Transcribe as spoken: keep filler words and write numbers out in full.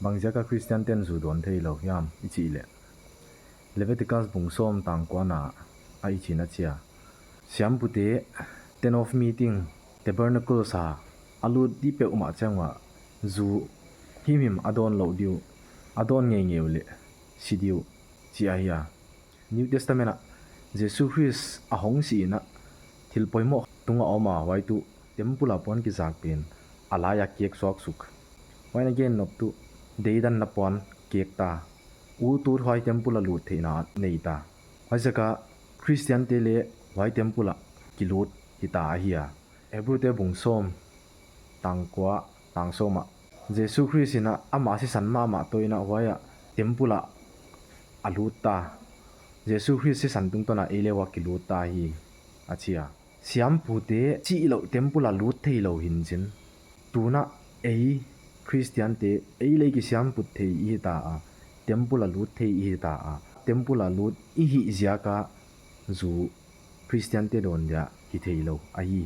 Bangziaka Christian ten zu dawn theilou hiam i chih leh, Leviticus bung sawm tang kuana ah hichiin a chi a: Siampute tent of meeting, tabernacles a a lut di peuhmah chiang uah zu himhim a dawn louh di uh, a dawn ngeingei uleh si di uh, chi ahi a. New Testament ah Jesu Khrist a hong sih in ah thil poimoh tunga om a, huai tuh temple a puan kizak pen a laia kek suak suk. Huai in a gen nop tuh deidanna puan kek ta, utut huai temple a lut theihna nei ta. Huaiziaka Christian te leng huai temple ah kilut hita ahi a. Hebrute bung sawm tang kua, tang sawm ah Jesu Khrist in ah ama sisan mahmah toh in ah huai ah temple ah a lut ta. Jesu Khrist sisan tungtawn a ei leng huai kilut ta hi, a chi a. Siampute chihlouh temple a lut theilou hi'n chin, tun ah ei Christian te, ei leng kisiamput thei i hita a, temple a lut thei i hita a, temple a lut i hih ziaka zu Christian te dawn dia hi theilou ahi.